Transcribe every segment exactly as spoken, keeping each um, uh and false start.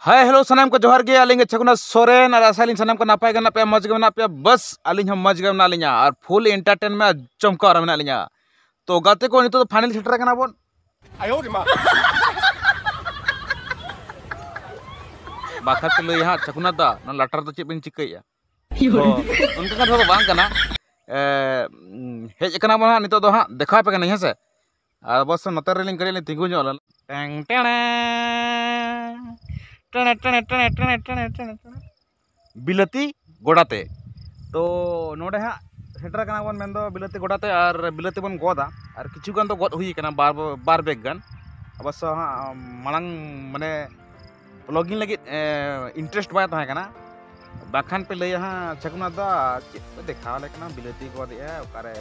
Hi hello, ᱥᱟᱱᱟᱢ ᱠᱚ ᱡᱚᱦᱟᱨ ᱜᱮ᱾ ᱟᱹᱞᱤᱧ ᱜᱮ ᱪᱷᱟᱜᱩᱱᱟ ᱥᱚᱨᱮᱱ, ᱟᱨ ᱟᱥᱟᱭᱟᱞᱤᱧ ᱥᱟᱱᱟᱢ ᱠᱚ ᱱᱟᱯᱟᱭ ᱜᱮ ᱢᱮᱱᱟᱜ ᱯᱮᱭᱟ, ᱢᱚᱡᱽ ᱜᱮ ᱢᱮᱱᱟᱜ ᱯᱮᱭᱟ᱾ ᱵᱟᱥ ᱟᱹᱞᱤᱧ ᱦᱚᱸ ᱢᱚᱡᱽ ᱜᱮ ᱢᱮᱱᱟᱜ ᱞᱤᱧᱟ ᱟᱨ ᱯᱷᱩᱞ ᱮᱱᱴᱟᱨᱴᱮᱱᱢᱮᱱᱴ ᱪᱚᱢᱠᱟᱣ ᱨᱮ ᱢᱮᱱᱟᱜ ᱞᱤᱧᱟ᱾ ᱛᱚ ᱜᱟᱛᱮ ᱠᱚ, ᱱᱤᱛᱚᱜ ᱫᱚ ᱯᱷᱟᱭᱱᱮᱞ ᱥᱮᱴᱮᱨ ᱟᱠᱟᱱᱟ ᱵᱚᱱ᱾ ᱟᱭᱳ ᱨᱮ ᱢᱟ᱾ ᱵᱟᱠᱷᱟᱡ ᱯᱮ ᱞᱟᱹᱭᱟ ᱦᱟᱸᱜ, ᱪᱷᱟᱜᱩᱱᱟ ᱫᱟ, ᱚᱱᱟ ᱞᱟᱴᱟᱨ ᱫᱚ ᱪᱮᱫ ᱵᱮᱱ ᱪᱤᱠᱟᱹᱭᱮᱫᱼᱟ? ᱛᱚ ᱚᱱᱠᱟ ᱠᱟᱛᱷᱟ ᱫᱚ ᱵᱟᱝ ᱠᱟᱱᱟ᱾ ᱮ, ᱦᱮᱡ ᱟᱠᱟᱱᱟ ᱵᱚᱱ ᱦᱟᱸᱜ, ᱱᱤᱛᱚᱜ ᱫᱚ ᱦᱟᱸᱜ ᱫᱮᱠᱷᱟᱣ ᱟᱯᱮ ᱠᱟᱹᱱᱟᱹᱧ, ᱦᱮᱸ ᱥᱮ? ᱟᱨ ᱚᱵᱚᱥᱥᱚ ᱱᱚᱛᱮ ᱨᱮᱞᱤᱧ ᱠᱟᱹᱴᱤᱡ ᱞᱤᱧ ᱛᱤᱸᱜᱩ ᱧᱚᱜ ᱞᱮᱱᱟ᱾ ᱴᱮᱝ ᱴᱮᱲᱮ, ᱴᱮᱲᱮ, ᱴᱮᱲᱮ᱾ ᱵᱤᱞᱟᱹᱛᱤ ᱜᱚᱰᱟ ᱛᱮ᱾ ᱛᱚ ᱱᱚᱰᱮ ᱦᱟᱸᱜ ᱥᱮᱴᱮᱨ ᱠᱟᱱᱟ ᱵᱚᱱ, ᱢᱮᱱᱫᱚ ᱵᱤᱞᱟᱹᱛᱤ ᱜᱚᱰᱟ ᱛᱮ, ᱟᱨ ᱵᱤᱞᱟᱹᱛᱤ ᱵᱚᱱ ᱜᱚᱫᱟ᱾ ᱟᱨ ᱠᱤᱪᱷᱩ ᱜᱟᱱ ᱫᱚ ᱜᱚᱫ ᱦᱩᱭ ᱠᱟᱱᱟ, ᱵᱟᱨ, ᱵᱟᱨ ᱵᱮᱜᱽ ᱜᱟᱱ᱾ ᱚᱵᱚᱥᱥᱚ ᱦᱟᱸᱜ ᱢᱟᱲᱟᱝ, ᱢᱟᱱᱮ, ᱵᱞᱚᱜᱤᱝ ᱞᱟᱹᱜᱤᱫ, ᱮ, ᱤᱱᱴᱟᱨᱮᱥᱴ ᱵᱟᱭ ᱛᱟᱦᱮᱸ ᱠᱟᱱᱟ᱾ ᱵᱟᱠᱷᱟᱱ ᱯᱮ ᱞᱟᱹᱭᱟ ᱦᱟᱸᱜ, ᱪᱷᱟᱜᱩᱱᱟ ᱫᱟ ᱪᱮᱫ ᱯᱮ ᱫᱮᱠᱷᱟᱣ ᱟᱞᱮ ᱠᱟᱱᱟ, ᱵᱤᱞᱟᱹᱛᱤ ᱜᱚᱫᱮᱜᱼᱟ, ᱚᱠᱟᱨᱮ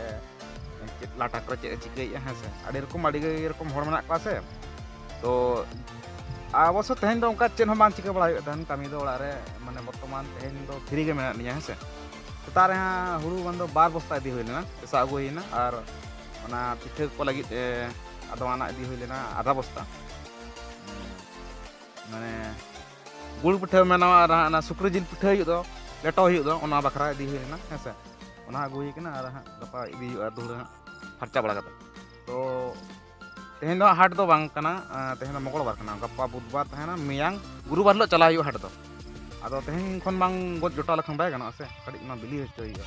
ᱪᱮᱫ ᱞᱟᱴᱟ ᱠᱚᱨᱮ ᱪᱮᱫ ᱮ ᱪᱤᱠᱟᱹᱭᱮᱫᱼᱟ, ᱦᱮᱸ ᱥᱮ? ᱟᱹᱰᱤ ᱨᱚᱠᱚᱢ, ᱟᱹᱰᱤ ᱨᱚᱠᱚᱢ ᱦᱚᱲ ᱢᱮᱱᱟᱜ ᱠᱚᱣᱟ ᱥᱮ᱾ ᱛᱚ ᱚᱵᱚᱥᱥᱚ ᱛᱮᱦᱮᱧ ᱫᱚ ᱚᱱᱠᱟ ᱪᱮᱫ ᱦᱚᱸ ᱵᱟᱝ ᱪᱤᱠᱟᱹ ᱵᱟᱲᱟ ᱦᱩᱭᱩᱜ ᱛᱟᱦᱮᱱ, ᱠᱟᱹᱢᱤ ᱫᱚ ᱚᱲᱟᱜ ᱨᱮ, ᱢᱟᱱᱮ, ᱵᱚᱨᱛᱚᱢᱟᱱ ᱛᱮᱦᱮᱧ ᱫᱚ ᱯᱷᱨᱤ ᱜᱮ ᱢᱮᱱᱟᱜ ᱞᱤᱧᱟ, ᱦᱮᱸ ᱥᱮ᱾ ᱥᱮᱛᱟᱜ ᱨᱮ ᱦᱟᱸᱜ ᱦᱩᱲᱩ ᱵᱟᱝ ᱫᱚ ᱵᱟᱨ ᱵᱚᱥᱛᱟ ᱤᱫᱤ ᱦᱩᱭ ᱞᱮᱱᱟ, ᱯᱮᱥᱟ ᱟᱹᱜᱩ ᱦᱩᱭᱱᱟ, ᱟᱨ ᱚᱱᱟ ᱯᱤᱴᱷᱟᱹ ᱠᱚ ᱞᱟᱹᱜᱤᱫ, ᱮ, ᱟᱫᱚ ᱟᱱᱟ ᱤᱫᱤ ᱦᱩᱭ ᱞᱮᱱᱟ ᱟᱫᱷᱟ ᱵᱚᱥᱛᱟ᱾ ᱢᱟᱱᱮ, ᱜᱩᱲ ᱯᱤᱴᱷᱟᱹ ᱢᱮᱱᱟᱜᱼᱟ, ᱟᱨ ᱦᱟᱸᱜ ᱚᱱᱟ ᱥᱩᱠᱨᱤ ᱡᱤᱞ ᱯᱤᱴᱷᱟᱹ ᱦᱩᱭᱩᱜ ᱫᱚ, ᱞᱮᱴᱚ ᱦᱩᱭᱩᱜ ᱫᱚ, ᱚᱱᱟ ᱵᱟᱠᱷᱨᱟ ᱤᱫᱤ ᱦᱩᱭ ᱞᱮᱱᱟ, ᱦᱮᱸ ᱥᱮ᱾ ᱚᱱᱟ ᱟᱹᱜᱩ ᱦᱩᱭ ᱠᱟᱱᱟ, ᱟᱨ ᱦᱟᱸᱜ ᱜᱟᱯᱟ ᱤᱫᱤ ᱦᱩᱭᱩᱜᱼᱟ ᱫᱩᱣᱟᱹᱨ ᱦᱟᱸᱜ ᱯᱷᱟᱨᱪᱟ ᱵᱟᱲᱟ ᱠᱟᱛᱮ᱾ ᱛᱚ ᱛᱮᱦᱮᱧ ᱫᱚ ᱦᱟᱸᱜ ᱦᱟᱴ ᱫᱚ ᱵᱟᱝ ᱠᱟᱱᱟ, ᱮᱸ, ᱛᱮᱦᱮᱧ ᱫᱚ ᱢᱚᱝᱜᱚᱞ ᱵᱟᱨ ᱠᱟᱱᱟ, ᱜᱟᱯᱟ ᱵᱩᱫᱷᱵᱟᱨ ᱛᱟᱦᱮᱱᱟ, ᱢᱮᱭᱟᱝ ᱜᱩᱨᱩᱵᱟᱨ ᱦᱤᱞᱳᱜ ᱪᱟᱞᱟᱜ ᱦᱩᱭᱩᱜᱼᱟ ᱦᱟᱴ ᱫᱚ᱾ ᱟᱫᱚ ᱛᱮᱦᱮᱧ ᱠᱷᱚᱱ ᱵᱟᱝ ᱜᱚᱫ ᱡᱚᱴᱟᱣ ᱞᱮᱠᱷᱟᱱ ᱵᱟᱭ ᱜᱟᱱᱚᱜᱼᱟ ᱥᱮ, ᱠᱟᱹᱴᱤᱡ ᱚᱱᱟ ᱵᱤᱞᱤ ᱦᱚᱪᱚ ᱦᱩᱭᱩᱜᱼᱟ᱾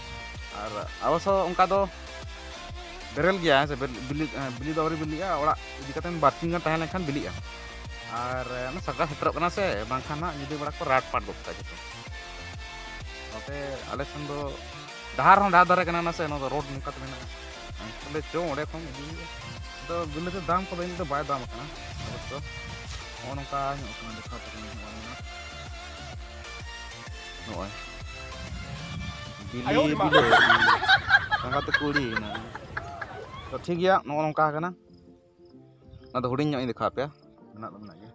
ᱟᱨ ᱚᱵᱚᱥᱥᱚ ᱚᱱᱠᱟ ᱫᱚ ᱵᱮᱨᱮᱞ ᱜᱮᱭᱟ, ᱦᱮᱸ ᱥᱮ, ᱵᱤᱞᱤ, ᱮᱸ, ᱵᱤᱞᱤ ᱫᱚ ᱟᱹᱣᱨᱤ ᱵᱤᱞᱤᱜᱼᱟ, ᱚᱲᱟᱜ ᱤᱫᱤ ᱠᱟᱛᱮ ᱵᱟᱨᱥᱤᱧ ᱜᱟᱱ ᱛᱟᱦᱮᱸ ᱞᱮᱱᱠᱷᱟᱱ ᱵᱤᱞᱤᱜᱼᱟ᱾ ᱟᱨ, ᱮᱸ, ᱚᱱᱟ ᱥᱟᱠᱨᱟᱛ ᱥᱮᱴᱮᱨᱚᱜ ᱠᱟᱱᱟ ᱥᱮ, ᱵᱟᱝᱠᱷᱟᱱ ᱦᱟᱸᱜ ᱧᱤᱫᱟᱹ ᱵᱮᱲᱟ ᱠᱚ ᱨᱟᱴ ᱯᱟᱴ ᱜᱚᱫ ᱠᱟᱜᱼᱟ ᱡᱚᱛᱚ᱾ ᱱᱚᱛᱮ ᱟᱞᱮ ᱥᱮᱱ ᱫᱚ ᱰᱟᱦᱟᱨ ᱦᱚᱸ ᱰᱟᱦᱟᱨ ᱫᱷᱟᱨᱮ ᱠᱟᱱᱟ, ᱱᱟᱥᱮ ᱱᱚᱣᱟ ᱫᱚ ᱨᱳᱰ ᱱᱚᱝᱠᱟ ᱛᱮ ᱢᱮᱱᱟᱜᱼᱟ᱾ ᱚᱸᱰᱮ ᱪᱚ, ᱚᱸᱰᱮ ᱠᱷᱚᱱ ᱤᱫᱤ ᱦᱩᱭᱩᱜᱼᱟ᱾ ᱟᱫᱚ ᱵᱤᱞᱟᱹᱛᱤ ᱫᱟᱢ ᱠᱚᱫᱚ ᱤᱱᱟᱹᱜ ᱫᱚ ᱵᱟᱭ ᱫᱟᱢ ᱟᱠᱟᱱᱟ ᱚᱵᱚᱥᱥᱚ᱾ ᱱᱚᱜᱼᱚ ᱱᱚᱝᱠᱟ ᱧᱚᱜ ᱠᱟᱱᱟ, ᱫᱮᱠᱷᱟᱣ ᱯᱮ ᱠᱟᱹᱱᱟᱹᱧ, ᱱᱚᱜᱼᱚᱭ ᱢᱮᱱᱟᱜᱼᱟ᱾ ᱱᱚᱜᱼᱚᱭ ᱵᱤᱞᱤ, ᱟᱭᱳ ᱨᱮ ᱢᱟ᱾ ᱵᱤᱞᱟᱹᱛᱤ ᱥᱟᱸᱜᱟᱛᱮ ᱠᱩᱲᱤᱭᱮᱱᱟ᱾ ᱛᱚ ᱴᱷᱤᱠ ᱜᱮᱭᱟ, ᱱᱚᱜᱼᱚ ᱱᱚᱝᱠᱟ ᱠᱟᱱᱟ᱾ ᱚᱱᱟ ᱫᱚ ᱦᱩᱰᱤᱧ ᱧᱚᱜ ᱤᱧ ᱫᱮᱠᱷᱟᱣ ᱟᱯᱮᱭᱟ, ᱢᱮᱱᱟᱜ ᱫᱚ ᱢᱮᱱᱟᱜ ᱜᱮᱭᱟ,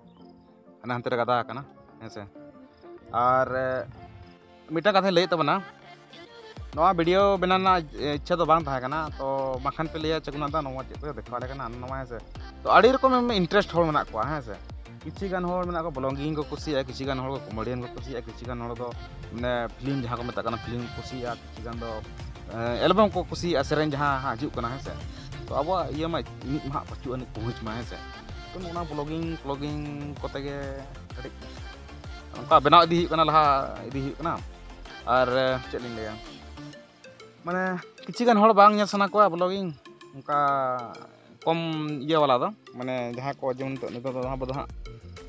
ᱦᱟᱱᱮ ᱦᱟᱱᱛᱮ ᱨᱮ ᱜᱟᱫᱟ ᱟᱠᱟᱱᱟ, ᱦᱮᱸ ᱥᱮ᱾ ᱟᱨ, ᱮ, ᱢᱤᱫᱴᱟᱝ ᱠᱟᱛᱷᱟᱧ ᱞᱟᱹᱭᱮᱫ ᱛᱟᱵᱚᱱᱟ, ᱱᱚᱣᱟ ᱵᱷᱤᱰᱤᱭᱳ ᱵᱮᱱᱟᱣ ᱨᱮᱱᱟᱜ ᱤᱪᱪᱷᱟ ᱫᱚ ᱵᱟᱝ ᱛᱟᱦᱮᱸ ᱠᱟᱱᱟ, ᱛᱚ ᱵᱟᱝᱠᱷᱟᱱ ᱯᱮ ᱞᱟᱹᱭᱟ, "ᱪᱷᱟᱜᱩᱱᱟ ᱫᱟ ᱱᱚᱣᱟ ᱪᱮᱫ ᱠᱚ ᱫᱮᱠᱷᱟᱣ ᱟᱞᱮ ᱠᱟᱱᱟ ᱦᱟᱱᱟ ᱱᱚᱣᱟ", ᱦᱮᱸ ᱥᱮ᱾ ᱛᱚ ᱟᱹᱰᱤ ᱨᱚᱠᱚᱢ ᱤᱱᱴᱟᱨᱮᱥᱴ ᱦᱚᱲ ᱢᱮᱱᱟᱜ ᱠᱚᱣᱟ, ᱦᱮᱸ ᱥᱮ᱾ ᱠᱤᱪᱷᱤ ᱜᱟᱱ ᱦᱚᱲ ᱢᱮᱱᱟᱜ ᱠᱚᱣᱟ vlogging ᱠᱚ ᱠᱩᱥᱤᱭᱟᱜᱼᱟ, ᱠᱤᱪᱷᱤ ᱜᱟᱱ ᱦᱚᱲ ᱠᱚ comedian ᱠᱚ ᱠᱩᱥᱤᱭᱟᱜᱼᱟ, ᱠᱤᱪᱷᱤ ᱜᱟᱱ ᱦᱚᱲ ᱫᱚ ᱢᱟᱱᱮ film ᱡᱟᱦᱟᱸ ᱠᱚ ᱢᱮᱛᱟᱜ ᱠᱟᱱᱟ film ᱠᱚ ᱠᱩᱥᱤᱭᱟᱜᱼᱟ, ᱠᱤᱪᱷᱤ ᱜᱟᱱ ᱫᱚ album ᱠᱚ ᱠᱩᱥᱤᱭᱟᱜᱼᱟ, ᱥᱮᱨᱮᱧ ᱡᱟᱦᱟᱸ ᱦᱟᱸᱜ ᱦᱤᱡᱩᱜ ᱠᱟᱱᱟ, ᱦᱮᱸ ᱥᱮ᱾ ᱛᱚ ᱟᱵᱚᱣᱟᱜ ᱤᱭᱟᱹ ᱢᱟ ᱢᱤᱫ ᱢᱟ ᱦᱟᱸᱜ ᱯᱟᱹᱪᱩᱜ ᱟᱹᱱᱤᱡ ᱯᱚᱦᱩᱸᱪ ᱢᱟ, ᱦᱮᱸ ᱥᱮ᱾ ᱛᱚ ᱱᱚᱜᱼᱚ ᱱᱟ vlogging vlogging ᱠᱚᱛᱮ ᱜᱮ ᱠᱟᱹᱴᱤᱡ ᱚᱱᱠᱟ ᱵᱮᱱᱟᱣ ᱤᱫᱤ ᱦᱩᱭᱩᱜ ᱠᱟᱱᱟ, ᱞᱟᱦᱟ ᱤᱫᱤ ᱦᱩᱭᱩᱜ ᱠᱟᱱᱟ᱾ ᱟᱨ ᱪᱮᱫ ᱞᱤᱧ ᱞᱟᱹᱭᱟ, ᱢᱟᱱᱮ ᱠᱤᱪᱷᱤ ᱜᱟᱱ ᱦᱚᱲ ᱵᱟᱝ ᱧᱮᱞ ᱥᱟᱱᱟ ᱠᱚᱣᱟ vlogging, ᱚᱱᱠᱟ ᱠᱚᱢ ᱤᱭᱟᱹ ᱵᱟᱞᱟ ᱫᱚ, ᱢᱟᱱᱮ ᱡᱟᱦᱟᱸᱭ ᱠᱚ ᱡᱮᱢᱚᱱ ᱱᱤᱛᱚᱜ ᱱᱤᱛᱚᱜ ᱫᱚ ᱟᱵᱚ ᱫᱚ ᱦᱟᱸᱜ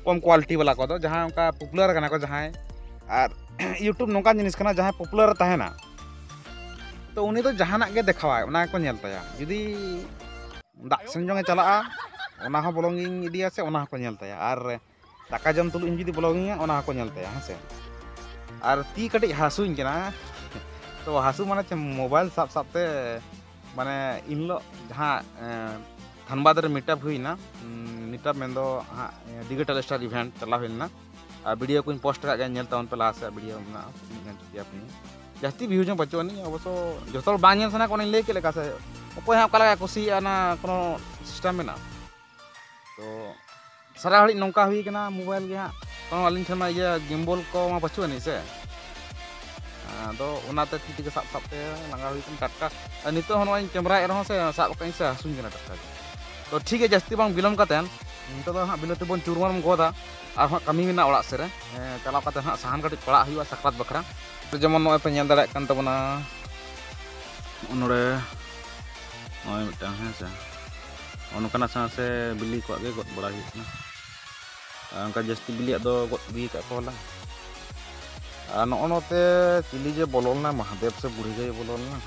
ᱠᱚᱢ quality ᱵᱟᱞᱟ ᱠᱚᱫᱚ, ᱡᱟᱦᱟᱸᱭ ᱚᱱᱠᱟ popular ᱠᱟᱱᱟ ᱠᱚ ᱡᱟᱦᱟᱸᱭ, ᱟᱨ YouTube ᱱᱚᱝᱠᱟᱱ ᱡᱤᱱᱤᱥ ᱠᱟᱱᱟ, ᱡᱟᱦᱟᱸᱭ popular ᱮ ᱛᱟᱦᱮᱱᱟ, ᱛᱚ ᱩᱱᱤ ᱫᱚ ᱡᱟᱦᱟᱱᱟᱜ ᱜᱮ ᱫᱮᱠᱷᱟᱣᱟᱭ, ᱚᱱᱟ ᱜᱮᱠᱚ ᱧᱮᱞ ᱛᱟᱭᱟ᱾ ᱡᱩᱫᱤ ᱫᱟᱜ ᱥᱮᱱ ᱡᱚᱝ ᱮ ᱪᱟᱞᱟᱜᱼᱟ, ᱚᱱᱟ ᱦᱚᱸ vlogging ᱤᱫᱤᱭᱟ ᱥᱮ ᱚᱱᱟ ᱦᱚᱸᱠᱚ ᱧᱮᱞ ᱛᱟᱭᱟ, ᱟᱨ ᱫᱟᱠᱟ ᱡᱚᱢ ᱛᱩᱞᱩᱡ ᱦᱚᱸ ᱡᱩᱫᱤ vlogging ᱟ, ᱚᱱᱟ ᱦᱚᱸᱠᱚ ᱧᱮᱞ ᱛᱟᱭᱟ, ᱦᱮᱸ ᱥᱮ᱾ ᱟᱨ ᱛᱤ ᱠᱟᱹᱴᱤᱡ ᱦᱟᱹᱥᱩᱧ ᱠᱟᱱᱟ, ᱛᱚ ᱦᱟᱹᱥᱩ ᱢᱟᱱᱮ ᱪᱮᱫ, mobile ᱥᱟᱵ ᱥᱟᱵ ᱛᱮ, ᱢᱟᱱᱮ ᱤᱱ ᱦᱤᱞᱳᱜ ᱡᱟᱦᱟᱸ ᱮᱸ, ᱫᱷᱟᱱᱵᱟᱫᱽ ᱨᱮ meetup ᱦᱩᱭᱱᱟ, meetup ᱢᱮᱱᱫᱚ ᱦᱟᱸᱜ digital star event ᱪᱟᱞᱟᱣ ᱦᱩᱭ ᱞᱮᱱᱟ᱾ ᱟᱨ video ᱠᱚᱧ post ᱟᱠᱟᱫ ᱜᱮᱭᱟ, ᱧᱮᱞ ᱛᱟᱵᱚᱱ ᱯᱮ ᱞᱟᱦᱟ ᱥᱮᱫ video ᱢᱮᱱᱟᱜᱼᱟ, ᱧᱮᱞ ᱪᱩᱠᱤᱭᱟ ᱯᱮ᱾ ᱡᱟᱹᱥᱛᱤ view ᱦᱚᱸ ᱵᱟᱹᱪᱩᱜ ᱟᱹᱱᱤᱡ, ᱚᱵᱚᱥᱥᱚ ᱡᱚᱛᱚ ᱦᱚᱲ ᱵᱟᱝ ᱧᱮᱞ ᱥᱟᱱᱟ ᱠᱚᱣᱟ, ᱚᱱᱮᱧ ᱞᱟᱹᱭ ᱠᱮᱫ ᱞᱮᱠᱟ ᱥᱮ, ᱚᱠᱚᱭ ᱦᱟᱸᱜ ᱚᱠᱟ ᱞᱮᱠᱟᱭ ᱠᱩᱥᱤᱭᱟᱜᱼᱟ, ᱚᱱᱟ ᱠᱳᱱᱳ system ᱢᱮᱱᱟᱜᱼᱟ᱾ ᱛᱚ ᱥᱟᱨᱟ ᱜᱷᱟᱹᱲᱤᱡ ᱱᱚᱝᱠᱟ ᱦᱩᱭ ᱠᱟᱱᱟ, mobile ᱜᱮ ᱦᱟᱸᱜ ᱠᱳᱱᱳ ᱟᱹᱞᱤᱧ ᱴᱷᱮᱱ ᱢᱟ ᱤᱭᱟᱹ gimbal ᱠᱚ ᱢᱟ ᱵᱟᱹᱪᱩᱜ ᱟᱹᱱᱤᱡ ᱥᱮ᱾ ᱟᱫᱚ ᱚᱱᱟᱛᱮ ᱛᱤ ᱛᱮᱜᱮ ᱥᱟᱵ ᱥᱟᱵ ᱛᱮ ᱞᱟᱸᱜᱟ ᱦᱩᱭ ᱠᱟᱱᱟ ᱴᱟᱴᱠᱟ᱾ ᱟᱨ ᱱᱤᱛᱚᱜ ᱦᱚᱸ ᱱᱚᱜᱼᱚᱭ ᱤᱧ camera ᱮᱫ ᱨᱮᱦᱚᱸ ᱥᱮ ᱥᱟᱵ ᱟᱠᱟᱫ ᱟᱹᱧ ᱥᱮ ᱦᱟᱹᱥᱩᱧ ᱠᱟᱱᱟ ᱴᱟᱴᱠᱟ ᱜᱮ᱾ ᱛᱚ ᱴᱷᱤᱠ ᱜᱮᱭᱟ, ᱡᱟᱹᱥᱛᱤ ᱵᱟᱝ ᱵᱤᱞᱚᱢ ᱠᱟᱛᱮᱫ ᱱᱤᱛᱚᱜ ᱫᱚ ᱦᱟᱸᱜ ᱵᱤᱞᱟᱹᱛᱤ ᱵᱚᱱ ᱪᱩᱨᱢᱟᱨᱢ ᱜᱚᱫᱟ᱾ ᱟᱨᱦᱚᱸ ᱠᱟᱹᱢᱤ ᱢᱮᱱᱟᱜᱼᱟ ᱚᱲᱟᱜ ᱥᱮᱫ ᱨᱮ, ᱮᱸ, ᱪᱟᱞᱟᱣ ᱠᱟᱛᱮᱫ ᱦᱟᱸᱜ ᱥᱟᱦᱟᱱ ᱠᱟᱹᱴᱤᱡ ᱯᱟᱲᱟᱜ ᱦᱩᱭᱩᱜᱼᱟ ᱥᱟᱠᱨᱟᱛ ᱵᱟᱠᱷᱨᱟ᱾ ᱡᱮᱢᱚᱱ ᱱᱚᱜᱼᱚᱭ ᱯᱮ ᱧᱮᱞ ᱫᱟᱲᱮᱭᱟᱜ ᱠᱟᱱ ᱛᱟᱵᱚᱱᱟ, ᱱᱚᱜᱼᱚ ᱱᱚᱰᱮ ᱱᱚᱜᱼᱚᱭ ᱢᱤᱫᱴᱟᱝ, ᱦᱮᱸ ᱥᱮ, ᱱᱚᱜᱼᱚ ᱱᱚᱝᱠᱟᱱᱟᱜ ᱥᱟᱶ ᱥᱮ ᱵᱤᱞᱤ ᱠᱚᱣᱟᱜ ᱜᱮ ᱜᱚᱫ ᱵᱟᱲᱟᱭ ᱦᱩᱭᱩᱜ ᱠᱟᱱᱟ᱾ ᱟᱨ ᱚᱱᱠᱟ ᱡᱟᱹᱥᱛᱤ ᱵᱤᱞᱤᱭᱟᱜ ᱫᱚ ᱜᱚᱫ ᱤᱫᱤ ᱠᱟᱜ ᱠᱚ ᱦᱚᱞᱟ᱾ ᱟᱨ ᱱᱚᱜᱼᱚ ᱱᱚᱛᱮ ᱪᱤᱞᱤ ᱡᱮ ᱵᱚᱞᱚ ᱞᱮᱱᱟ, ᱢᱟᱦᱟᱫᱮᱵ ᱥᱮ ᱵᱩᱲᱦᱤ ᱜᱟᱹᱭ ᱵᱚᱞᱚ ᱞᱮᱱᱟ᱾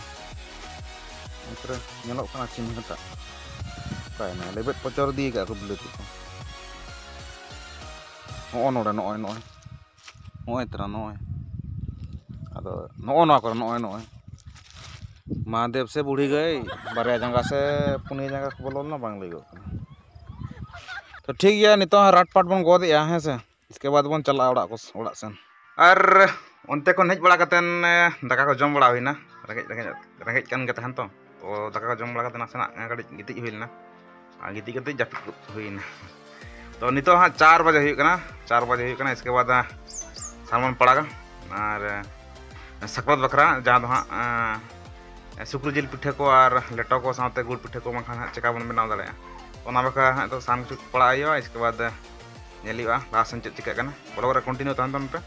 ᱚᱱᱛᱮ ᱨᱮ ᱧᱮᱞᱚᱜ ᱠᱟᱱᱟ ᱪᱤᱱᱦᱟᱹ ᱴᱟᱜ᱾ ᱚᱠᱟᱭᱮᱱᱟᱭ? ᱞᱮᱵᱮᱫ ᱯᱚᱪᱚᱨ ᱤᱫᱤ ᱠᱟᱜᱼᱟ ᱠᱚ ᱵᱤᱞᱟᱹᱛᱤ ᱠᱚ᱾ ᱱᱚᱜᱼᱚ ᱱᱚᱰᱮ, ᱱᱚᱜᱼᱚᱭ, ᱱᱚᱜᱼᱚᱭ᱾ ᱱᱚᱜᱼᱚᱭ ᱛᱚᱨᱟ, ᱱᱚᱜᱼᱚᱭ᱾ ᱟᱫᱚ ᱱᱚᱜᱼᱚ ᱱᱚᱣᱟ ᱠᱚᱨᱮ, ᱱᱚᱜᱼᱚᱭ, ᱱᱚᱜᱼᱚᱭ᱾ ᱢᱟᱦᱟᱫᱮᱵ ᱥᱮ ᱵᱩᱲᱦᱤ ᱜᱟᱹᱭ, ᱵᱟᱨᱭᱟ ᱡᱟᱸᱜᱟ ᱥᱮ ᱯᱩᱱᱭᱟᱹ ᱡᱟᱸᱜᱟ ᱠᱚ ᱵᱚᱞᱚ ᱞᱮᱱᱟ, ᱵᱟᱝ ᱞᱟᱹᱭᱚᱜ ᱠᱟᱱᱟ᱾ ᱛᱚ ᱴᱷᱤᱠ ᱜᱮᱭᱟ, ᱱᱤᱛᱚᱜ ᱦᱚᱸ ᱨᱟᱴ ᱯᱟᱴ ᱵᱚᱱ ᱜᱚᱫ ᱮᱜᱼᱟ, ᱦᱮᱸ ᱥᱮ? ᱤᱥᱠᱮ ᱵᱟᱫ ᱵᱚᱱ ᱪᱟᱞᱟᱜᱼᱟ ᱚᱲᱟᱜ ᱠᱚ, ᱚᱲᱟᱜ ᱥᱮᱱ᱾ ᱟᱨ ᱚᱱᱛᱮ ᱠᱷᱚᱱ ᱦᱮᱡ ᱵᱟᱲᱟ ᱠᱟᱛᱮᱱ, ᱮ, ᱫᱟᱠᱟ ᱠᱚ ᱡᱚᱢ ᱵᱟᱲᱟ ᱦᱩᱭᱱᱟ᱾ ᱨᱮᱸᱜᱮᱡ, ᱨᱮᱸᱜᱮᱡ, ᱨᱮᱸᱜᱮᱡ ᱠᱟᱱ ᱜᱮ ᱛᱟᱦᱮᱱ ᱛᱚ᱾ ᱛᱚ ᱫᱟᱠᱟ ᱠᱚ ᱡᱚᱢ ᱵᱟᱲᱟ ᱠᱟᱛᱮ ᱱᱟᱥᱮᱱᱟᱜ ᱠᱟᱹᱴᱤᱡ ᱜᱤᱛᱤᱡ ᱦᱩᱭ ᱞᱮᱱᱟ᱾ ᱟᱨ ᱜᱤᱛᱤᱡ ᱠᱟᱛᱮ ᱡᱟᱹᱯᱤᱫ ᱜᱚᱫ ᱦᱩᱭᱱᱟ᱾ ᱛᱚ ᱱᱤᱛᱚᱜ ᱦᱟᱸᱜ ᱪᱟᱨ ᱵᱟᱡᱮ ᱦᱩᱭᱩᱜ ᱠᱟᱱᱟ, ᱪᱟᱨ ᱵᱟᱡᱮ ᱦᱩᱭᱩᱜ ᱠᱟᱱᱟ᱾ ᱤᱥᱠᱮ ᱵᱟᱫ ᱥᱟᱞᱢᱚᱱ ᱯᱟᱲᱟᱜᱟ ᱟᱨ ᱥᱟᱠᱨᱟᱛ ᱵᱟᱠᱷᱨᱟ ᱡᱟᱦᱟᱸ ᱫᱚ ᱦᱟᱸᱜ ᱥᱩᱠᱨᱤ ᱡᱤᱞ ᱯᱤᱴᱷᱟᱹ ᱠᱚ ᱟᱨ ᱞᱮᱴᱚ ᱠᱚ ᱥᱟᱶᱛᱮ ᱜᱩᱲ ᱯᱤᱴᱷᱟᱹ ᱠᱚ ᱵᱟᱝᱠᱷᱟᱱ ᱦᱟᱸᱜ ᱪᱮᱠᱟ ᱵᱚᱱ ᱵᱮᱱᱟᱣ ᱫᱟᱲᱮᱭᱟᱜᱼᱟ᱾ ᱚᱱᱟ ᱵᱟᱠᱷᱨᱟ ᱦᱟᱸᱜ ᱱᱤᱛᱚᱜ ᱥᱟᱦᱟᱱ ᱠᱚ ᱯᱟᱲᱟᱜ ᱦᱩᱭᱩᱜᱼᱟ᱾ ᱤᱥᱠᱮ ᱵᱟᱫ ᱧᱮᱞ ᱦᱩᱭᱩᱜᱼᱟ ᱞᱟᱦᱟ ᱥᱮᱱ ᱪᱮᱫ ᱪᱤᱠᱟᱹᱜ ᱠᱟᱱᱟ᱾ ᱵᱚᱞᱚ ᱨᱮ ᱠᱚᱱᱴᱤᱱᱤᱭᱩ ᱛᱟᱦᱮᱱ ᱛᱟᱵᱚᱱ ᱯᱮ᱾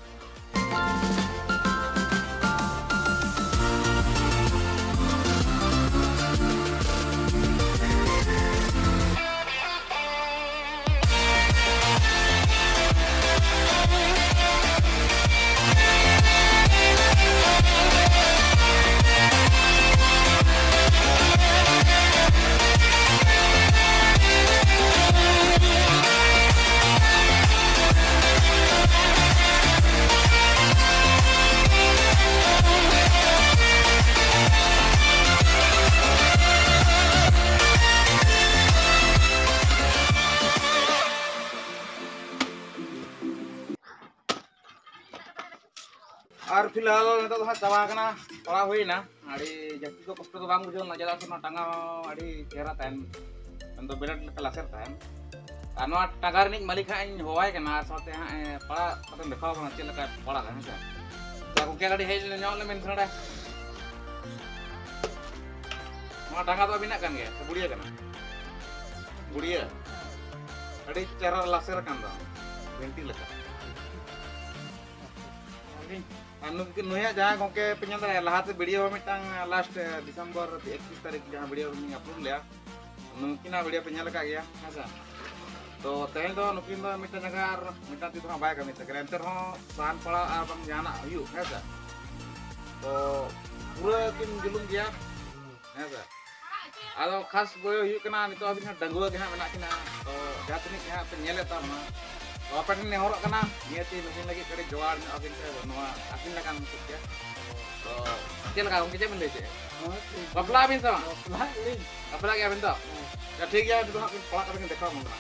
ᱟᱨ ᱯᱷᱤᱞᱦᱟᱞ ᱱᱤᱛᱚᱜ ᱫᱚ ᱦᱟᱸᱜ ᱪᱟᱵᱟ ᱟᱠᱟᱱᱟ, ᱯᱟᱲᱟᱜ ᱦᱩᱭᱱᱟ᱾ ᱟᱹᱰᱤ ᱡᱟᱹᱥᱛᱤ ᱫᱚ ᱠᱚᱥᱴᱚ ᱫᱚ ᱵᱟᱝ ᱵᱩᱡᱷᱟᱹᱣ ᱞᱮᱱᱟ, ᱪᱮᱫᱟᱜ ᱥᱮ ᱱᱚᱣᱟ ᱴᱟᱸᱜᱟ ᱦᱚᱸ ᱟᱹᱰᱤ ᱪᱮᱦᱨᱟ ᱛᱟᱦᱮᱱ, ᱢᱮᱱᱫᱚ ᱵᱞᱮᱰ ᱞᱮᱠᱟ ᱞᱟᱥᱮᱨ ᱛᱟᱦᱮᱱ᱾ ᱟᱨ ᱱᱚᱣᱟ ᱴᱟᱸᱜᱟ ᱨᱤᱱᱤᱡ ᱢᱟᱹᱞᱤᱠ ᱦᱟᱸᱜ ᱤᱧ ᱦᱚᱦᱚᱣᱟᱭ ᱠᱟᱱᱟ ᱟᱨ ᱥᱟᱶᱛᱮ ᱦᱟᱸᱜ ᱮ ᱯᱟᱲᱟᱜ ᱠᱟᱛᱮ ᱫᱮᱠᱷᱟᱣ ᱠᱟᱱᱟ ᱪᱮᱫ ᱞᱮᱠᱟᱭ ᱯᱟᱲᱟᱜᱟ, ᱦᱮᱸ ᱥᱮ᱾ ᱛᱚ ᱜᱚᱢᱠᱮ ᱠᱟᱹᱴᱤᱡ ᱦᱮᱡ ᱧᱚᱜ ᱞᱮ ᱢᱮᱱ ᱱᱚᱰᱮ᱾ ᱱᱚᱣᱟ ᱴᱟᱸᱜᱟ ᱫᱚ ᱟᱹᱵᱤᱱᱟᱜ ᱠᱟᱱ ᱜᱮᱭᱟ ᱥᱮ ᱜᱩᱲᱤᱭᱟᱹ ᱠᱟᱱᱟ? ᱜᱩᱲᱤᱭᱟᱹ᱾ ᱟᱹᱰᱤ ᱪᱮᱦᱨᱟ ᱞᱟᱥᱮᱨ ᱟᱠᱟᱱ ᱫᱚ, ᱵᱷᱤᱱᱴᱤ ᱞᱮᱠᱟ᱾ ᱟᱨ ᱱᱩᱠᱤᱱ, ᱱᱩᱭᱟᱜ ᱡᱟᱦᱟᱸ ᱜᱚᱢᱠᱮ ᱯᱮ ᱧᱮᱞ ᱫᱟᱲᱮᱭᱟᱜᱼᱟ, ᱞᱟᱦᱟᱛᱮ ᱵᱷᱤᱰᱤᱭᱳ ᱢᱤᱫᱴᱟᱝ ᱞᱟᱥᱴ ᱰᱤᱥᱮᱢᱵᱚᱨ ᱮᱠᱛᱨᱤᱥ ᱛᱟᱹᱨᱤᱠᱷ ᱡᱟᱦᱟᱸ ᱵᱷᱤᱰᱤᱭᱳ ᱞᱤᱧ ᱟᱯᱞᱳᱰ ᱞᱮᱫᱼᱟ, ᱱᱩᱠᱤᱱᱟᱜ ᱵᱷᱤᱰᱤᱭᱳ ᱯᱮ ᱧᱮᱞ ᱟᱠᱟᱫ ᱜᱮᱭᱟ, ᱦᱮᱸ ᱥᱮ? ᱛᱚ ᱛᱮᱦᱮᱧ ᱫᱚ ᱱᱩᱠᱤᱱ ᱫᱚ ᱢᱤᱫᱴᱟᱝ ᱡᱟᱸᱜᱟ ᱟᱨ ᱢᱤᱫᱴᱟᱝ ᱛᱤ ᱫᱚ ᱦᱟᱸᱜ ᱵᱟᱭ ᱠᱟᱹᱢᱤ ᱛᱟᱹᱠᱤᱱᱟ, ᱮᱱᱛᱮ ᱨᱮᱦᱚᱸ ᱥᱟᱦᱟᱱ ᱯᱟᱲᱟᱜ ᱟᱨ ᱵᱟᱝ ᱡᱟᱦᱟᱱᱟᱜ ᱦᱩᱭᱩᱜ, ᱦᱮᱸ ᱥᱮ? ᱛᱚ ᱯᱩᱨᱟᱹ ᱠᱤᱱ ᱡᱩᱞᱩᱢ ᱜᱮᱭᱟ, ᱦᱮᱸ ᱥᱮ? ᱟᱫᱚ ᱠᱷᱟᱥ ᱵᱚᱭᱚ ᱦᱩᱭᱩᱜ ᱠᱟᱱᱟ, ᱱᱤᱛᱚᱜ ᱦᱟᱹᱵᱤᱡ ᱦᱚᱸ ᱰᱟᱺᱜᱩᱣᱟᱹ ᱜᱮ ᱦᱟᱸᱜ ᱢᱮᱱᱟᱜ ᱠᱤᱱᱟ᱾ ᱛᱚ ᱡᱟᱦᱟᱸ ᱛᱤᱱᱟᱹᱜ ᱜᱮ ᱦᱟᱸᱜ ᱯᱮ ᱧᱮᱞᱮᱫ ᱛᱟᱵᱚᱱᱟ, ᱛᱚ ᱟᱯᱮ ᱴᱷᱮᱱ ᱱᱮᱦᱚᱨᱚᱜ ᱠᱟᱱᱟ, ᱱᱤᱭᱟᱹᱛᱤ ᱱᱩᱠᱤᱱ ᱞᱟᱹᱜᱤᱫ ᱠᱟᱹᱴᱤᱡ ᱡᱚᱜᱟᱲ ᱧᱚᱜ ᱟᱹᱵᱤᱱ ᱯᱮ, ᱱᱚᱣᱟ ᱟᱹᱠᱷᱨᱤᱧ ᱞᱮᱠᱟᱱ ᱠᱚᱜᱮ᱾ ᱛᱚ ᱪᱮᱫ ᱞᱮᱠᱟ ᱜᱚᱢᱠᱮ, ᱪᱮᱫ ᱵᱤᱱ ᱞᱟᱹᱭ ᱠᱮᱫᱼᱟ? ᱦᱳᱭ, ᱴᱷᱤᱠ ᱜᱮᱭᱟ᱾ ᱵᱟᱯᱞᱟᱜ ᱟᱹᱵᱤᱱ ᱥᱮ ᱵᱟᱝ? ᱵᱟᱯᱞᱟᱜ ᱟᱹᱞᱤᱧ᱾ ᱵᱟᱯᱞᱟᱜ ᱜᱮᱭᱟ ᱵᱤᱱ ᱛᱚ? ᱦᱮᱸ᱾ ᱟᱪᱪᱷᱟ, ᱴᱷᱤᱠ ᱜᱮᱭᱟ, ᱱᱤᱛᱚᱜ ᱦᱟᱸᱜ ᱯᱟᱲᱟᱜ ᱠᱟᱛᱮ ᱵᱤᱱ ᱫᱮᱠᱷᱟᱣ ᱟᱵᱚᱱ ᱠᱟᱱᱟ᱾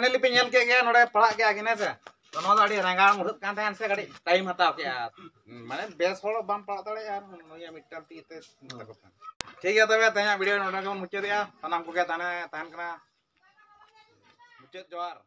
ᱯᱷᱟᱭᱱᱟᱞᱤ ᱯᱮ ᱧᱮᱞ ᱠᱮᱫ ᱜᱮᱭᱟ, ᱱᱚᱰᱮ ᱯᱟᱲᱟᱜ ᱠᱮᱫᱼᱟ ᱠᱤᱱ, ᱦᱮᱸ ᱥᱮ? ᱛᱚ ᱱᱚᱣᱟ ᱫᱚ ᱟᱹᱰᱤ ᱨᱟᱸᱜᱟᱣ ᱢᱩᱦᱩᱨᱛ ᱠᱟᱱ ᱛᱟᱦᱮᱸᱱ ᱥᱮ, ᱠᱟᱹᱴᱤᱡ ᱴᱟᱭᱤᱢ ᱦᱟᱛᱟᱣ ᱠᱮᱫᱼᱟ᱾ ᱢᱟᱱᱮ ᱵᱮᱥ ᱦᱚᱲ ᱵᱟᱢ ᱯᱟᱲᱟᱜ ᱫᱟᱲᱮᱭᱟᱜᱼᱟ, ᱟᱨ ᱱᱩᱭᱟᱜ ᱢᱤᱫᱴᱟᱝ ᱛᱤ ᱛᱮ ᱛᱟᱠᱚ ᱠᱷᱟᱱ᱾ ᱴᱷᱤᱠ ᱜᱮᱭᱟ, ᱛᱚᱵᱮ ᱛᱮᱦᱮᱧᱟᱜ ᱵᱷᱤᱰᱤᱭᱳ ᱱᱚᱰᱮ ᱜᱮᱵᱚᱱ ᱢᱩᱪᱟᱹᱫᱮᱜᱼᱟ᱾ ᱥᱟᱱᱟᱢ ᱠᱚᱜᱮ ᱛᱟᱦᱮᱸ, ᱛᱟᱦᱮᱱ ᱠᱟᱱᱟ ᱢᱩᱪᱟᱹᱫ ᱡᱚᱦᱟᱨ᱾